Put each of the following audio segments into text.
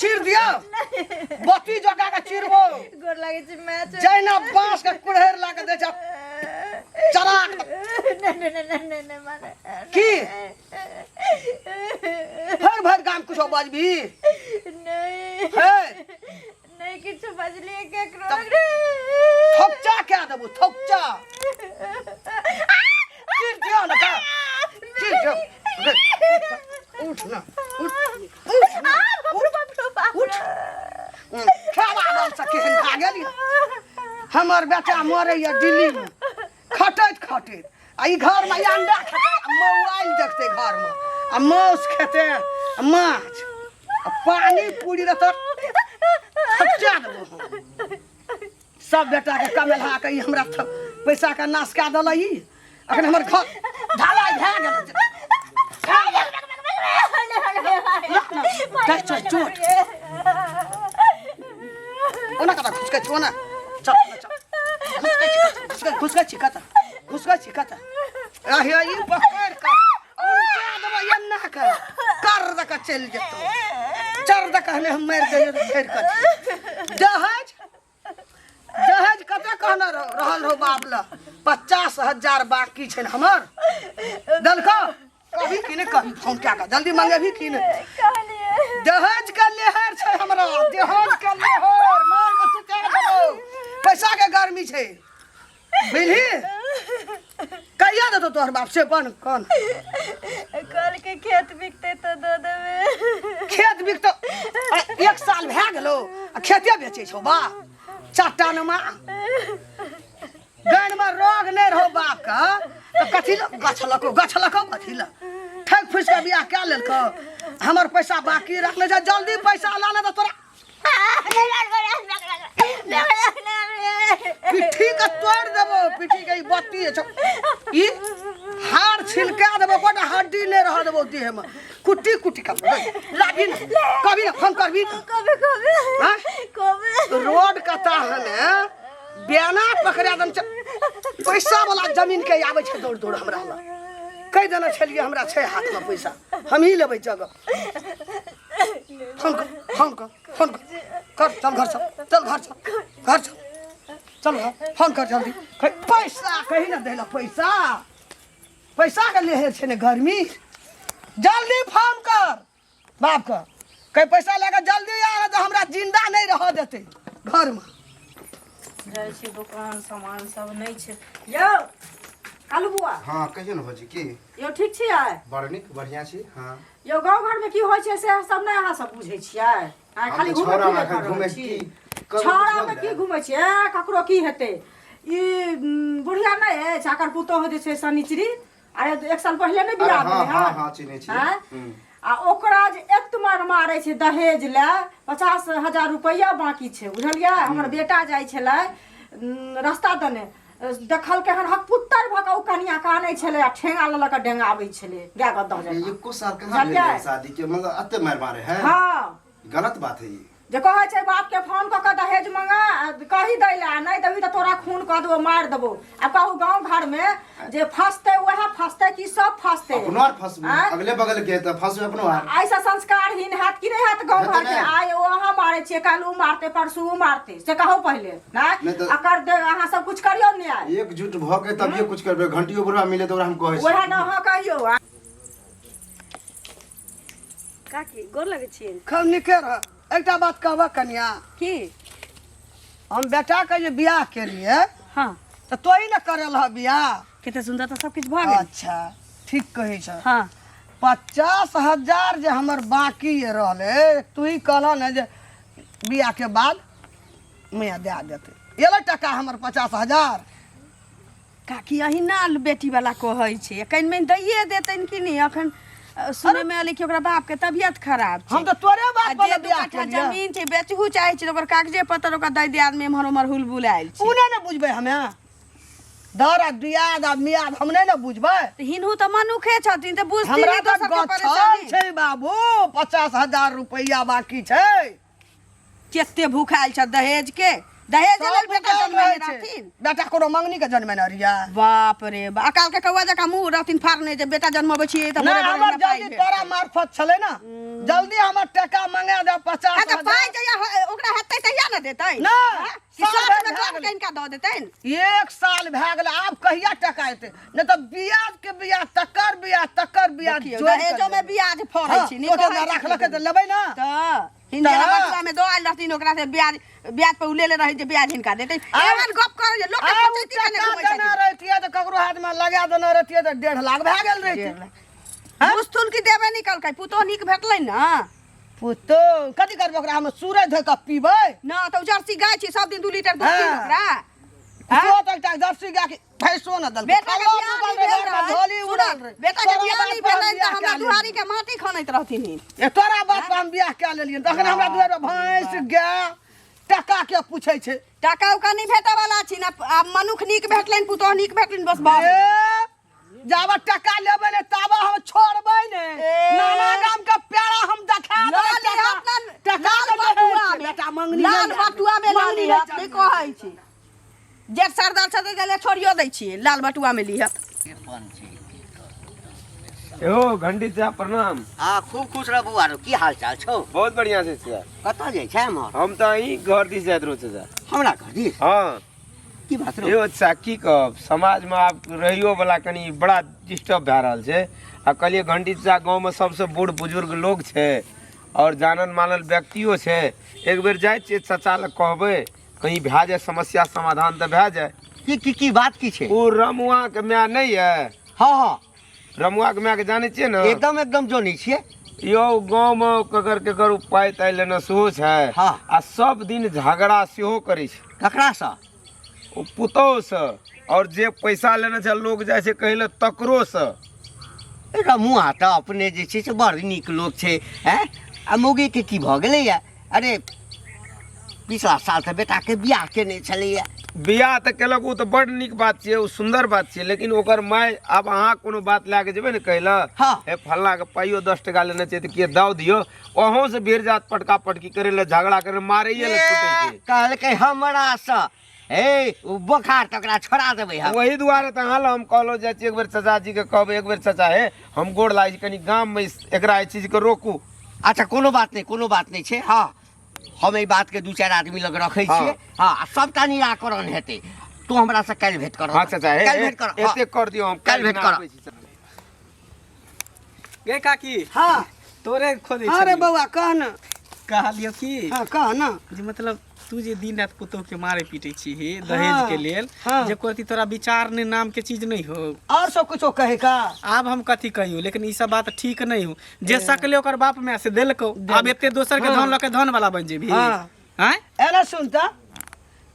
चीर दिया बत्ती जगा के चीरबो। गोर लागै छी माय। जहिना बांस के कुड़हरि ला के दै छै चरा के। नहि नहि नहि नहि नहि माने। की भरि भरि गाम कुछो बजबी? नहि। हे नहि किछु बजलियै केकरो। थोकचा कए देबो थोकचा। चीर दियो ने का चीर दियो। उठ ना, उठ उठ ना, उठ। खेबा बल से केहन भए गेल यऽ। हमर बेटा मरैया दिल्लीमे खटैत खटैत आ ई घरमे अंडा खेतै आ मोबाइल देखतै घरमे आ मांस खेतै आ माछ आ पानी पूरी रहतै। थपचा देबो हम सब बेटाके कमेलहा के। ई हमरा पैसाके नाश कए देलक। ई अखन हमर घर ढालाई भए गेल। दै छै चोट ओना कतऽ घुसकै छी? ओना चल चल, घुसकै छी कतऽ? घुसकै छी कतऽ? घुसकै छी कतऽ? आहे ई पकड़ि कऽ उल्टा देबो एन्ना के कर दऽ कऽ चलि जेतौ। चर दऽ कहने हम मारि देलियै तऽ फेर कथी? दहेज दहेज कते कहने रहल रहो बाप लए? 50,000 बाकी छै हमर, देलकौ कभी कि नहि? कभी फोन कए कऽ जल्दी मंगेबही कि नहि? कहलियै। दहेज के लेहर छै हमरा, दहेज के लेहर मार के सुता देबौ। पैसा के गर्मी छै, बुझली? कहिया देतौ तोहर बाप से बन कोन? कहलकै खेत बिकतै तऽ दऽ देबै। खेत बिकतौ? अरे एक साल भए गेलो आ खेते बेचै छौ बा चाटा नमा। गानमे रोग नहि रहो बापके तऽ कथी लए गछलको गछलको? कथी लए ठकि फुसि कऽ बियाह कए लेलको? हमर पैसा बाकी रखने छै, जल्दी पैसा ला ने तऽ तोरा पिट्ठी के तोड़ि देबो, पिट्ठी के। ई बत्ती छै, ई हाड़ छिलका देबो, कोटा हड्डी नहि रह देबो देहमे, कुट्टी कुट्टी के लाबी ने। कभी ने फोन करबी? कभी कभी। हाँ? कभी। रोड कता हने बेना पकड़ा दम। पैसा वाला जमीन के आबै छै दौड़ दौड़ हमरा लग। कहि देने छलियै हमरा छै हाथमे पैसा, हमही लेबै जगह। फोन कर, फोन कर, फोन कर कर। चल घर चल, चल घर चल, घर चल, चल घर। फोन कर जल्दी। पैसा कही ने दैला। पैसा पैसा के लेहे छै ने गर्मी। जल्दी फोन कर बाप के, कहीं पैसा लए कऽ जल्दी आ तऽ हमरा जिंदा नहि रह देतै घरमे। जाइ छी दोकान, सामान सब नहि छै। यौ कालू बुआ। हाँ कहियौ ने भौजी, की? यौ ठीक छियै? बड़ नीक, बढ़िआँ छी। हाँ यौ, गाँव घरमे की होइ छै से सब नहि अहाँ सब बुझै छियै? आँय, हम खाली तऽ घूमै छौड़ा फिरै एखन पर रहै घूमै छी। की ककरो छौड़ामे बुझल की रहै? घूमै छियै? ककरो की हेतै? ई बुढ़िया नहि अछि, एकर पुतोहु जे छै शनिचरी, अरे एक साल पहिले नहि अरे बियाह हाँ भेलै? हाँ हन हाँ, चिन्है छी। आँय? हम्म। आ ओकरा जे एत मार मारै छै दहेज लए, 50,000 रुपैआ बाकी छै, बुझलियै? हमर बेटा जाइ छलै रस्ता दने, देखलकै हन, हकपुत्तर भऽ कऽ ओ कनिया कानै छलै आ ठेंगा लऽ लऽ कऽ डेंगाबै छलै गाय गद्दा ये जकाँ। एको साल कहाँ भेल बुझलियै? है शादी के, मतलब अते मार मारे है? हँ। गलत बात है ई। जे कहै छै बापके फोन कऽ कऽ दहेज मंगा आ कहि दै लए, आ नहि देबही तऽ तोरा खून कऽ देबो, मारि देबो। आ कहू, गाँव घरमे जे फँसतै उएह फँसतै कि सब फँसतै? अपनो आर फंसबे। आँय? अगले बगल के तऽ फंसबे अपनो आर। एहिसँ संस्कारहीन हैत कि नहि हैत गाँव हेतै घरके? ने। आइ ओ अहाँ मारै छियै, काल्हि ओ मारतै, परसू ओ मारतै, से कहू पहिले। नहि नहि तऽ- अकर दे अहाँ सब कुछ करियौ न्याय। एकजुट भऽ के तभिए कुछ करबै। घंटियो बुढ़वा मिले तऽ ओकरा हम कहै उएह छी। ने अहाँ कहियौ। काकी, गोर लगै छियै। खूब नीके रह। एकटा बात कहबह कनिया? की? हम बेटाके जे बियाह केलियै तऽ तोही ने करल ह बियाह। कते सुन्दर तऽ सब किछु भऽ गेल। अच्छा, ठीक कहै छ। हँ। 50,000 जे हमर बाकी रहलै, तू ही कहलह ने जे बियाहके बाद मैया दए देतै। एलै टका हमर 50,000? काकी, अहिना बेटी वाला कहै छै, कनि मनि दैये देतनि कि नहि। अखन सुनैमे एलै कि ओकरा बापके तबियत खराब छै। हम तऽ तोरे आ बात पर जे ने दू बियाह कट्ठा केलियै। जमीन छै, बेचहु चाहै छै तऽ ओकर कागजे पत्तर ओकरा दै दियादमे एम्हर ओम्हर हुलबुलायल छै। ओ नहि ने बुझबै हमे, दर आ दियाद आ मियाद हम नहि ने बुझबै। तऽ हिनहु तऽ मनुखे छथिन तऽ बुझथिन हमरा ने तऽ दोसरके गछल परेशानी। छै बाबू, 50,000 रुपैआ बाकी छै। कते भूखायल छ दहेज के, दहेज सब लेल बेटा भूखायल जन्मेने रहै छै। रहथिन। बेटा कोनो मंगनी के जन्मेने रहियै? बाप रे बा, अकाल के कौआ जकाँ मुँह रहथिन फाड़ने जे बेटा जन्मबै छियै तऽ नहि भोरे भोरे हमर हमरा पाइ जल्दी भेटतै। तोरा मार्फत छलै ने, जल्दी हमर टका मंगा दे 50 अच्छा। देतनि? नहि, हँ? कि साल साथ भरि में भए गप गेलै। कनिका दऽ देतनि? एक साल भए गेलै, आब कहिया टका एतै? नहि तऽ बियाज के बियाज, तकर बियाज, तकर बियाज। देखियौ, जोड़ि कऽ दहेजो में देबै। बियाज फड़ै हँ, छै। नीक ओते कहै ने छी। राखलकै तऽ लेबै ने। तऽ हिनका तऽ- बटुआ में दऽ आयल रहथिन, ओकरा से ब्याज, ब्याज पर उ लेले रहै जे ब्याज हिनका देतै। आब- एहन गप करै जे लोक के आब पंचायती कने टका घुमै देने छथिन। रहितियै तऽ ककरो हाथमे लगा देने रहितियै तऽ 1.5 लाख भए गेल रहितै। बुझथुन कि देबे निकलकै। पुतोह नीक भेटलै ने। पुतोह कथी करबै ओकरा? हम सूरज धोइ कऽ पीबै? न तऽ उ जर्सी गाय छी, सब दिन 2 लीटर दूध पी हाँ। ओकरा। तो तऽ एकटा जर्सी गाय के भैंसो न देलकै। बेटा के फल्लाँ बियाह डूबल नहि रहै, भेल रहै। झोली सुनऽ, उड़ल रहै। बेटा के तोरा बियाह नहि बाप पर भेलनि तऽ बियाह हमरा कए दुहारी के माटी खनैत रहथिन। लेलियै। ए, तोरा बाप पर हम बियाह कए लेलियै, तखन हमरा दुआरि पर भैंस गाय टका के पूछै छै। टाका उका नहि भेटऽ वाला छी ने। आब मनुख नीक भेटलनि, पुतोह नीक भेटलनि, बस भऽ गेलै। ए, जाबे टका लेबै ने ताबे हम छोड़बै ने। ए। नाना गाम के प्यारा हम देखा लऽ देबै। लिहऽ टका अपना टका लाल के बटुआ दहेज छै, में। बेटा मंगनी लाल नहि बटुआ में लऽ मंगनी लिहऽ, नहि। नहि कहै छी। जेठ सरदार छथिन तऽ छोड़ियो दै छियै, लाल बटुआ में लिहऽ। एहो घंटी साहब, प्रणाम। हाँ, खूब खुश रह बौआ। की हाल चाल छौ? बहुत बढ़िया से छियै। कतऽ जाइ छै एम्हर? हम तऽ अहीं घर दिस जाइत रहै चाचा। हमरा घर दिस? हाँ। की बात रौ? यौ अच्छा, की कहब, समाजमे आब रहियो वाला कनि बड़ा डिस्टर्ब भए रहल छै आ कहलियै घंटी चाचा गाँवमे सबसँ बूढ़ बुजुर्ग लोग छै आओर जानल मानल व्यक्तियो छै। एक बेर जाइ छियै चाचा लग, कहबै कहीं भए जाय समस्या समाधान तऽ भए जाय। की की की बात की छै? ओ रमुआके माय नहि यऽ? हाँ हाँ। रमुआके मायके जानै छियै ने? एकदम एकदम जनै छियै। यौ, गाँवमे केकर केकर पाइ ताइ लेने सेहो छै। हाँ। आ सब दिन झगड़ा सेहो करै छै। ककरासँ? ओ पुतोहसँ, आओर जे पैसा लेने छै, लोग जाइ छै कहै लए तकरोसँ। रमुआ तऽ अपने जे छै से बड़ नीक लोक छै। हैं, आ मौगीके की भऽ गेलैया? अरे, पिछला साल तऽ बेटाके बियाह केने छलैया। बियाह तऽ केलक, ओ तऽ बड़ नीक बात छियै, ओ सुन्दर बात छियै, लेकिन ओकर माय आब अहाँ कोनो बात लए कऽ जेबै ने कहै लए, हाँ। हे फल्लाँके पाइयो 10 टका लेने छै तऽ के दाव दियौ, अहूँ से भीड़ जात पटका पटकी करै लए, झगड़ा करै लए, मारैये लए छूटै छै। कहलकै हमरासँ, हे ओ बोखार तऽ ओकरा छोड़ा देबै हम। वही दुआरे तऽ अहाँ लए हम कहलहुँ, जाइ छी एक बेर चाचाजीके कहबै। एक बेर चाचा हे, हम गोर लागै छी, कनि गाममे एकरा एहि चीजके रोकू। अच्छा, कोनो बात नहि, कोनो बात नहि छै। हँ, हम एहि बातके दू चारि आदमी लग रखै हाँ। छियै। हँ, आ सबटा निराकरण हेतै। तू हमरासँ काल्हि भेंट कर। हाँ चाचा, हे काल्हि हे, भेंट कर, हाँ। एते कर दियौ, हम काल्हि भेंट दिना करब। आबै छी। गे काकी। हाँ। तोरे खोजै अरे छलियौ। बौआ, कह ने। कहलियौ की हाँ, कह ने। जे मतलब तू जे दिन राति पुतोह के मारे पीटे छी दहेज के लेल, हाँ। जे कोई तोरा विचार ने नाम के चीज नहीं हो? और सब कुछो कहे का? आब हम कथी कहियो, लेकिन ई सब बात ठीक नहीं हो। जे सकले ओकर बाप माय से देलको, आब एते दोसर के धन लऽ के धन वाला बन जेबही? हाँ। आँय? एना सुन तऽ,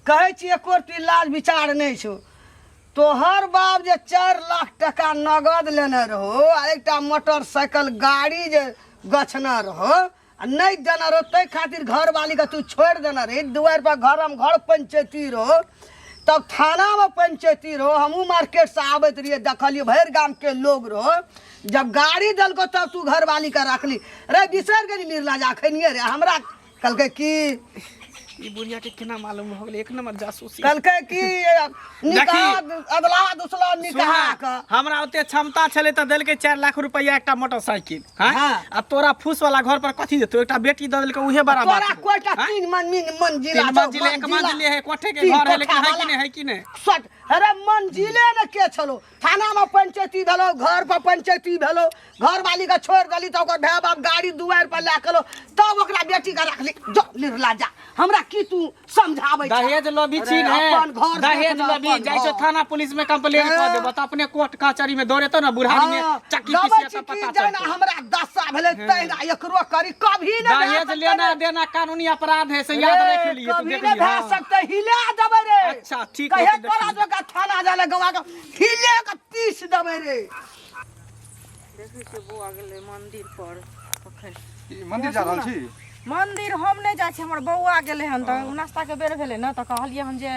कहै छी एको रत्ती लाज विचार नहि छौ। तोहर बाप जे 4 लाख टका नगद लेने रहो आ एकटा मोटरसाइकिल गाड़ी जे गछने रहो आ नहि देने रहो, ताहि खातिर घरवालीके तू छोड़ि देने रही। दुआरि पर घर हम घर पंचैती रहो, तब थानामे पंचैती रहो। हमहूँ मार्केटसँ आबैत रहियै, देखलियै भरि गामके लोग रहो। जब गाड़ी देलको तब तू घरवालीके रखली रे। बिसरि गेली निर्लज अखनिये रे। हमरा कहलकै की? ई बुढ़िया के केना मालूम हो गेलै? एक नंबर जासूसी। कहलकै की निकाह अदला दुसला निकाह सुन, हमरा ओते क्षमता छलै तऽ देलकै 4 लाख रुपया, एकटा मोटरसाइकिल। हाँ? हाँ। आ तोरा फूस वाला घर पर कथी देतौ? एकटा बेटी दऽ देलकै, उहे बड़ा बात तोरा हौ। कोइटा हाँ? तीन मन मीन मंजिला तीन छौ, मंजिल, एक मंजिल है, कोठे के तीन घर है, लेकिन कोठा है कि वाला। नहीं, है कि नहीं? सट, अरे मंजिले ने के छलो। थाना में पंचायती भेलो, घर पर पंचायती भेलो। घर वाली के छोड़ देली तऽ ओकर भाय बाप गाड़ी दुआरि पर लए के तब ओकरा बेटी के रखली। जो निर्ला जा, हमरा की तू समझाबै छह? दहेज लोभी अरे, छी ने। अपन घर दहेज देखना, लोभी अपन जाइ छौ घर। थाना पुलिस में कंप्लेन कऽ देबो तऽ अपने कोर्ट कचहरी में दौड़ेतो ने बुढ़ारी में। हाँ, चक्की गबै पिसिया छी तऽ की पता जेना चलतौ। हमरा दशा भेलै तहिना एकरो करी, कभी नहि भए दहेज सकतै लेना रे। देना कानूनी अपराध है, से याद रे, रख लिए तू। कभी देख नहीं लिहे, भए हाँ। सकतै, हिला देबै रे। अच्छा, ठीक कहे है, तो तोरा देखिए। जोका थाना जाले गवा के हिले के पीस देबै रे। देखै छियै, बौआ गेलै मंदिर पर अखन। ई मंदिर जा रहल छी? मंदिर हम नहि जाइ छी, हमर बौआ गेलै हन। तऽ नाश्ता के बेर भेलै ने, तऽ कहलियै हन जे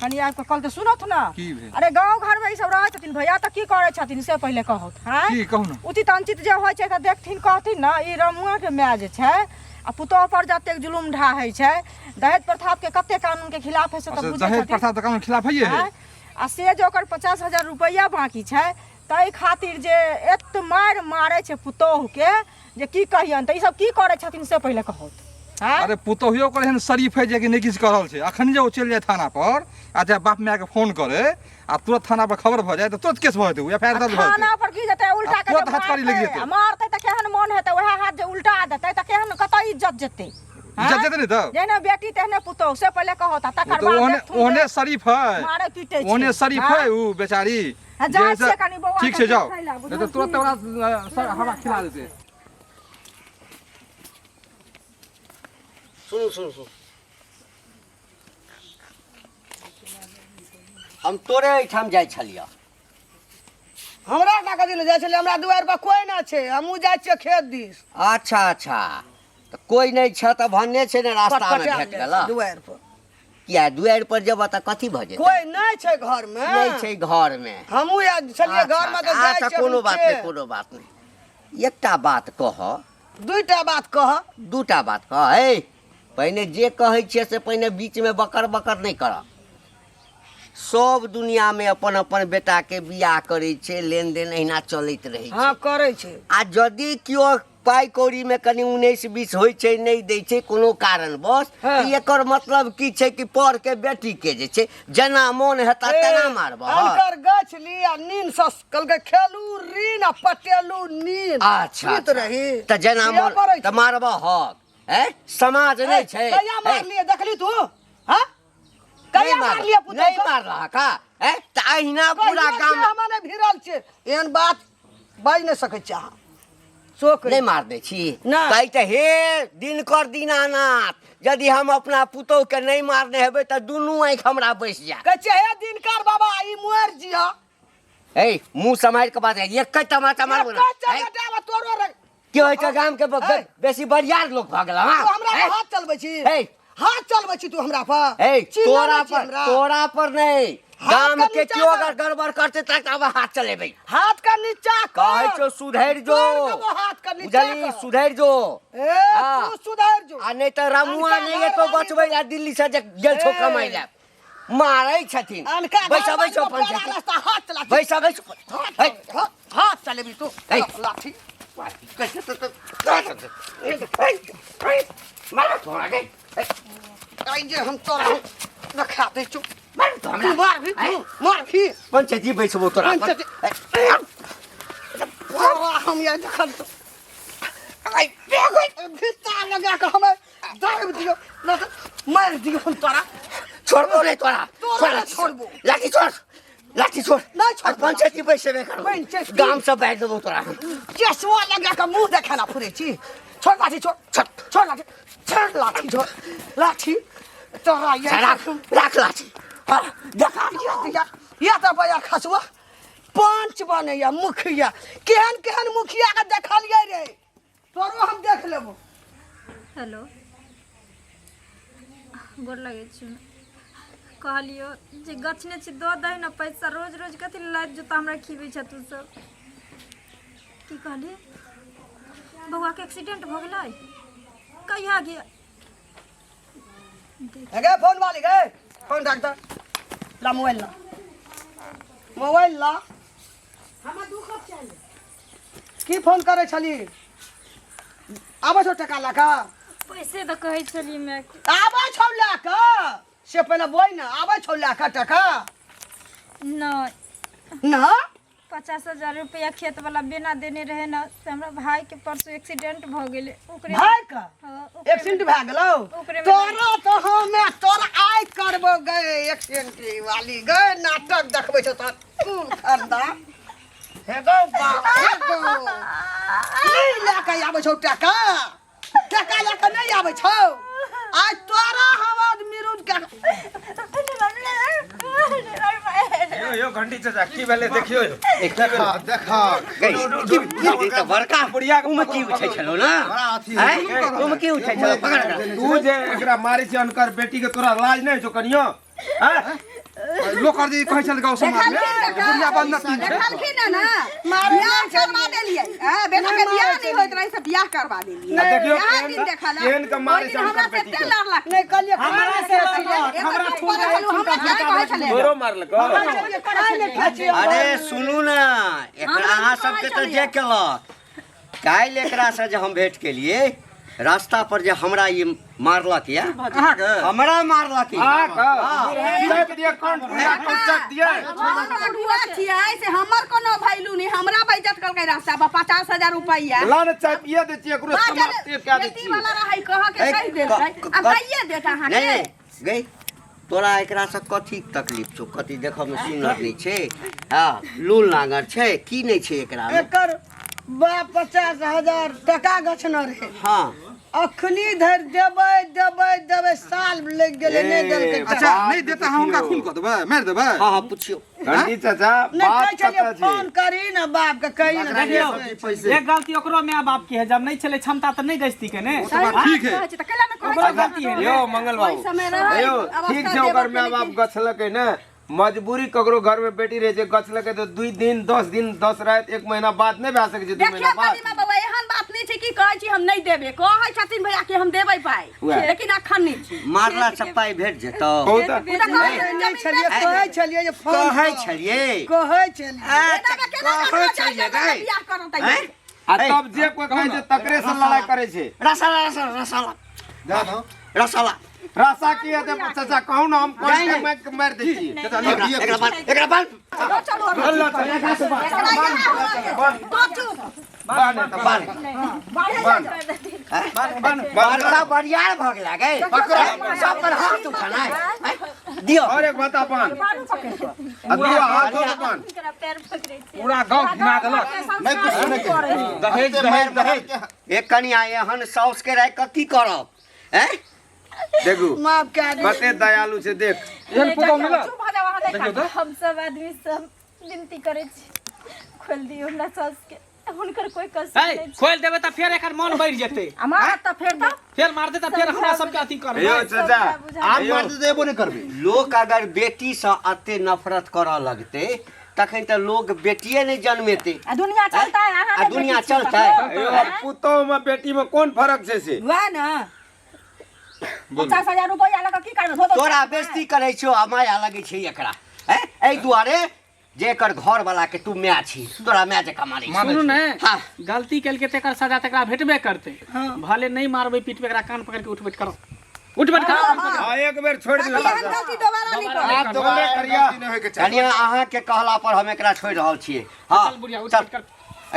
कनि आबि कऽ कहलकै, सुनत ने। की भेल? अरे, गाँव घरमे ई सब रहै छथिन भैया, तऽ की करै छथिन से पहिले कहौत। हँ। की कहू ने। उचित अनुचित जे होइ छै तऽ देखथिन, कहथिन ने। ई रमुआके माय जे छै आ पुतोह पर जतेक जुलुम ढाहै छै, दहेज प्रथाके कते कानूनके खिलाफ है से तऽ अच्छा बुझै दहेज छथिन। प्रथा तऽ कानून खिलाफ है है। आँय? आ से जे ओकर 50,000 रुपैआ बाँकी छै, ताहि खातिर जे एत मारि मारै छै पुतोहुके जे की कहियनि। तऽ ई सब की करै छथिन से पहिले कहौत। आँय? अरे पुतोहियो ओकर एहन शरीफ है जे कि नहि किछु कऽ रहल छै। अखन जे ओ चलि जाय थाना पर आ चाहे बाप माय के फोन करे आ तुरंत थाना पर खबर भऽ जाय तऽ तुरंत केस भऽ जेतै, एफ I R दर्ज भऽ जेतै। थाना पर की जेतै? उल्टा आ के तुरंत जे हथकड़ी लागि मारतै, जेतै। आ मारतै तऽ केहन मोन हेतै? उएह हाथ जे उल्टा देतै तऽ केहन कतऽ इज्जत जेतै? इज्जत जेतै नहि तऽ? जेहने बेटी तेहने पुतोहु, से पहिले कहत आ तकर ओ तऽ बाद ओहने देखथुन जे ओहने शरीफ है, मारै पीटै छै। ओहने शरीफ हाँ? है उ बेचारी। आ जाइ जे छियै कनि बौआ ठीक के छै, जाउ, देखै लए, नहि तऽ तुरंत ओकरा हवा खिला देतै। सुनू सुनू सुनू, हम तोरे एहिठाम जाइ छलियऽ। हमरा का कथी लए जाइ छलियै? हमरा दुआरि पर कोइ नहि छै, हमहूँ जाइ छियै खेत दिस। अच्छा अच्छा, तऽ कोइ नहि छै तऽ भन्ने छै ने, रास्तामे पटपटायल भेट जाइ गेल। छै दुआरि पर। किया दुआरि पर जेबऽ तऽ कथी भऽ जेतै? कोइ नहि छै घरमे। नहि छै घरमे। हमहूँ आयल छलियै घरमे तऽ जाइ अच्छा, छियै। कोनो बात नहि, खेत। कोनो बात नहि। एकटा बात कह। दूटा बात कह। दूटा बात कह। हे, पहिने जे कहै छियै से पहिने बीचमे बकर बकर नहि करऽ। सब दुनियामे अपन अपन बेटाके बियाह करै छै, लेनदेन अहिना चलैत रहै छै। हँ, करै छै। आ यदि केओ पाइ कौड़ीमे कनि 19-20 होइ छै, नहि दै छै कोनो कारणवश, हँ। तऽ एकर मतलब की छै कि परके बेटीके जे छै जेना मोन हेता तेना मारबह? अनकर गछ ली आ नीन से कहलकै खेलू ऋण आ पटेलू नीन। अच्छा, सुति रही तऽ जेना किया मोन करै तऽ छै? मारबह हक? हैं, समाज नहि छै? कहिया हैं? मारलियै देखली तू? हाँ, कहिया नहि मारल- मारलियै पुतहु नहि के? मारलह का? हैं? तऽ अहिना पूरा कहिया गाम से हमरा नहि भिड़ल छै, एहन बात बाजि नहि सकै छी अहाँ। शोक नहि मार दै छी? नहि। कहै तऽ हे दिनकर दीनानाथ, यदि हम अपना पुतोह के नहि मारने हेबै तऽ दुनू आँखि हमरा बैस जायत। कहै छियै हे दिनकर बाबा, ई मुआरि जिह। हे, मुँह सम्हारि कऽ बात, एके तमाचा मारबो ने। एके हैं? चमेटामे तोरो रंग की होइ छै गाम के बेसी बरियार लोक भऽ गेल। हँ, तू हमरा पर हैं? हाथ चलबै छी? हे। हाथ चलबै छी तू हमरा पर? हे, चिन्है तोरा नहि छी पर हमरा? तोरा पर नहि, हाथ गाम के के नीचा केओ कर। अगर गड़बड़ करतै तऽ आब हाथ चलेबै। हाथ के नीचा कर। कहै छौ सुधरि जो। तोड़ देबो हाथ के नीचा बुझली? कर। सुधरि जो। ए, हाँ। तू सुधरि जो। आ नहि तऽ रमुआ अनका नहि घर एतो वाली बचबै ला दिल्ली से जे गेल छौ ए। कमाइ ला, मारै छथिन। अनका बैस घर बैस वाली पंचायत। पर रास्ता हाथ चला। बैस बैस। हाथ हाथ चलेबी तू? हे। लाठी। मारो तोरा गे। आई जे हम तोरा रखा दै छौ। मारो तो तू हमरा। मारभी? तू मारभी? पंचायती बैसबो तोरा पर। पंचायती- तोरा हम ये जखन तो आई भित्ता लगा के हमें दाबि दियौ, नहि तऽ मारि दियौ हम तोरा। छोड़बो नहि तोरा। तोरा छोड़। नहि छोड़बो। लाठी छोड़, लाठी छोड़। नहि छोड़बो। पंचायती बैसेबे करबो। पंचायती। गाम से बाहर देबो तोरा। चश्मा लगा के मुंह देखेला फुरे छी। छोड़ लाठी, छोड़, छोड़। छोड़ लाठी, छोड़ लाठी, छोड़ लाठी तोरा ये। राख, राख लाठी। हाँ, देखा या या तऽ बया खसुआ पंच बनैया मुखिया। केहन केहन मुखिया के देखलियै रे, तोरो हम देख लेबो। हेलो, गोर लगै छी। कहलियो जे गछने छी, दऽ दही ने पैसा। रोज रोज कथी लए लात जूता हमरा खिबै छ तू सब? की कहली? बौआके एक्सीडेंट भऽ गेलै? कहिया गे? गे फोन वाली गे, फोन रख दे। ला मोबाइल, ला मोबाइल ला। की फोन करै छली? आबै छौ टका लऽ कऽ? पैसे तऽ कहै छलियै माय। आबै छौ लए कऽ से पहिने बोल ने, आबै छौ लए कऽ टका? नहि। ना? 50,000 रुपया खेत वाला बिना देने रहे ने, से हमरा भाई के परसों एक्सीडेंट भऽ गेलै, ओकरे। भाई के? हाँ, ओकरे। एक्सीडेंट भए गेलौ? ओकरे मे। तोरा तऽ हमे तोरा आइ करबो गे। एक्सीडेंट वाली गे, नाटक देखबै छौ तोरा कुल खानदान। हे गौ बाप, हे गौ, नहि लए कऽ आबै छौ टका? टका लए कऽ नहि आबै छौ? आइ तोरा हम आदमी के। यो यो घंटी चाचा, की भेलै देखियौ यौ। देखा देखा। गई, ई तऽ बड़का बुढ़िया के उमे की उठै छलौ ने? बड़ा अथी। आँय? उमे की उठै छलौ? पकड़ कऽ। तू जे एकरा मारै छी अनकर बेटी के, तोरा लाज नहि छौ कनियो? आँय? लोक आर जे कहै छल गाँव समाज मे बुढ़िया बदनसीब छै। देखलखिन ने, बियाह करवा देलियै। हैं, बेटा के बियाह नहि होइत रहे से बियाह करवा देलियै। आ देखियौ यहाँ केहन दिन देखल केहन के मारै छै ओहि दिन हमरा अनकर से बेटी एते के। लड़लक। नहि कहलियै। हमरा से लड़लक, हमरा हमरा छुआ किया कहै छलै? तोरो मारलकौ? अरे सुनू ने, एकरा अहाँ सबके तऽ जे केलक काल्हि एकरासँ जे हम भेंट केलियै रास्ता पर जे हमरा ई मारलक या अहाँके हमरा मारलक ई। चाप दिअ कान पूरा कान चाप दिअ छियै से हमर कोनो वैल्यू नहि हमरा बेइज्जत कलकै रास्ता पर 50,000 रुपैआ ला ने चाय पिए दै छियै एकरो समाप्त कए दै बेटी छियै वाला रहै कह के ए, कहि देलकै क- आ कहिए देत अहाँके नहीं नहीं गई तोरा एकरा से कथी तकलीफ छौ कथी देखऽ में सुनर नहीं छै हाँ लूल नांगर छै की नहीं छै एकरा में एकर बाप 50,000 टका गछने रहे हाँ अखनी धरि देबै देबै देबै साल लागि गेलै नहि देलकै ए, टका। अच्छा नहि देता हम हुनका खून कऽ देबै मारि देबै हाँ हाँ पुछियो घंटी चाचा नहि बात कहै छलियै कतऽ छै फोन करी ने बाप के कही ने देखियौ पैसे एक गलती ओकरो माय बाप के है जब नहीं छलै क्षमता तऽ नहीं गछती के ने ओ तऽ बात ठीक है कहै छै तऽ कैला ने कहै ओकरो छै गलती है ने यौ मंगल ओहि बाबू समय रहै यौ अवस्था ठीक छै ओकर देबऽ माय के बाप लेकिन गछलकै ने मजबूरी ककरो घर में बेटी रहे छै गछलकै तऽ 2 दिन 10 दिन 10 राति 1 महीना बाद नहि भए सकै छै 2 देखियौ महीना बाद कदीमा बौआ एहन बात नहि छै कि कहै छी हम नहि देबै कहै छथिन भैया कि हम देबै पाइ उएह। लेकिन अखन नहि छै मारला से पाइ भेट जेतौ कहू तऽ ओ तऽ कहै छथिन नहि जमीन छलियै बेच कहै छलियै जे फोन कहै कर। छलियै कहै छलियै अच्छा एना केना कहै ककरो छलियै जाय गई बियाह करत हैं? आ तब जे कोइ कहै छै तकरे से लड़ाइ करै छै रसाला रसाला रसाला जा दो रसाला रासा की हेतै चाचा कहू ने हम नहीं, कोन मारि मारि दै छियै चाचा लिअ, दिअ एकरा बान्ह एकरा बान्ह चलू अभी। चल चल एकरा यहाँ होना के। तो चुप बान्ह बान्ह बान्ह बड़का बरियार भऽ गेला गई सब पर हाथ उठाना है दियो और एक बता पान आ दियौ हाथ धो के पान हुनकरा पैर पकड़ै छी पूरा गाँव घिना देलक नहीं कुछ सुने के दहेज दहेज दहेज एक कनिया एहन साउस के राखि कऽ की करब हैं देखू माफ कए दियौ कते दयालु छै देख एहन पुतहु मिलत चुप भऽ जाउ अहाँ नहि देखियौ तऽ हम सब आदमी सब विनती करै छी खोलि दियौ हमरा सासके हुनकर कोई कसर है नहि छै खोलि देबै तऽ फेर एकर मन बढ़ि जेतै आ मारत तऽ फेर तऽ फेर मारतै तऽ फेर हमरा सबके अथी करबै यौ चाचा आब मार दे देबो नहीं करबे लोक अगर बेटीसँ एते नफरत करऽ लगतै तखन तऽ लोक बेटिए नहि जन्मेतै आ दुनिया चलतै अहाँ आ दुनिया चलतै यौ पुतोह में बेटी में कोन फर्क छै से वएह ने 50,000 रुपैआ लऽ कऽ की करबै धो धो तोरा बेइज्जती करै छौ आ माया लगै छै एकरा हैं एहि दुआरे जे एकर घर वाला के तू माय छी तोरा माय जकाँ मानै छौ सुनू ने हाँ। गलती केलकै तेकर सजा तकरा भेटबे करतै भले नहीं मारबै पीटबै एकरा कान पकड़ के उठ बैठ करो उठ बैठ करो हाँ एक बेर छोड़ दियौ एहन गलती दोबारा नहि करब आब दोबारा करिया नहीं होय के चाही कनिया अहाँ के कहला पर हम एकरा छोड़ि रहल छियै हाँ चल बुढ़िया उठ चल बैठ कर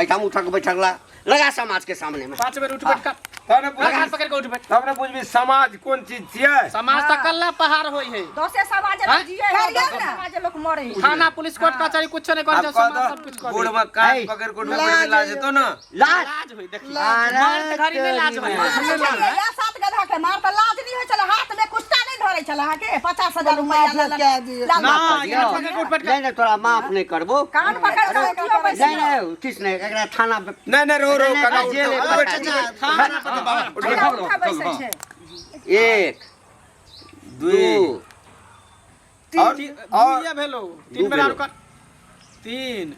एहिठाम उठक बैठक ला लगा समाज के सामने में 5 बेर उठ बैठ कर तब ने कान पकड़ के उठ बैठ तब ने बुझबी समाज कोन चीज छियै समाज तऽ कल्ला पहाड़ होय है दसे समाज हाँ? लोग जिए है करियौ दसे ने। समाज लोग मरे है थाना पुलिस कोर्ट कचहरी कुछो नहीं कर आब कह समाज सब कुछ दो कर बूढ़ में कान पकड़ के उठबे बैठबे लाज हेतौ ना लाज लाज होय देखी अरे मार घड़ी नहीं लाज होय मारै छलियै, या सात गधा के मार तऽ लाज नहि होइ छलै हाथ में कुश्ता नहि धरै छलै अहाँके 50,000 रुपैआ माफ लऽ कए दियौ। लाल ना माफ कान पकड़ के उठ बैठ कर नहीं नहीं तोरा माफ नहीं करबो कान पकड़ के उठियो बैसियो। नहीं नहीं किछु नहीं एकरा थाना नहीं नहीं रो रो नहीं, काका नहीं, जेल उठो, में उठो, पठा उठो, दियौ। उठो, उठा बैसै छै 1 2 2 और और दुइये भेलो 3 बेर आर कर 3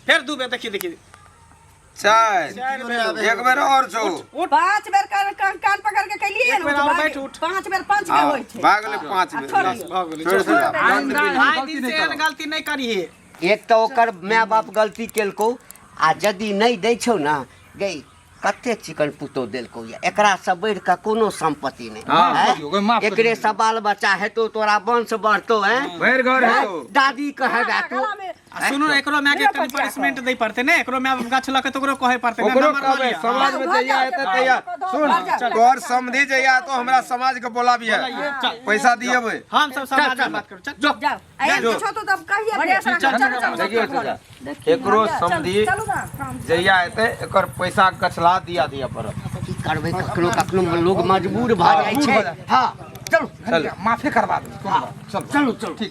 फेर 2 बेर देखी देखी 4 चारि बेर एक बेर और छौ 5 बेर कान कान कान पकड़ के कैलियै एक बेर और बैठ उठ। 5 बेर 5 बेर होइ छै भाग गेलै 5 बेर छोड़ दियौ। भऽ गेलै छोड़ दियौ। आइ दिन से एहन गलती नहीं करिहे एक तऽ ओकर माय बाप गलती केलकौ आ यदि नहि दै छौ ने गई कते चिकन पुतोह देलकौ या एकरा से बढ़ि कऽ कोनो संपत्ति नहि हाँ, हैं? दियौ, माफ कर एकरे दियौ। से बाल बच्चा हेतौ तोरा वंश बढ़तौ हैं भरि घर हेतौ दादी कहेगा तू आ सुनू ने एकरो माय के कनि पनिशमेंट दै पड़तै ने एकरो माय बाप गाछ लऽ के तऽ ओकरो कहै पड़तै ने ओकरो नम्बर कहबै लिअ। समाज में जहिया हेतै तहिया सुन तोहर समधि जहिया तो हमरा समाज के बोलाबिहे चल। पैसा दिएबै हम सब समाज में बात करू चल जाओ एहन किछो तो तब कहिए बढ़िया से चल, चलू चलू देखियौ चाचा एकरो समधि चलू ना काम जहिया हेतै एकर पैसा गछला दिया दिया पड़त की करबै कखनो कखनो लोग मजबूर भऽ जाइ छै हाँ चलू चल माफे करवा दे कोनो बात चल चलू चलू ठीक छै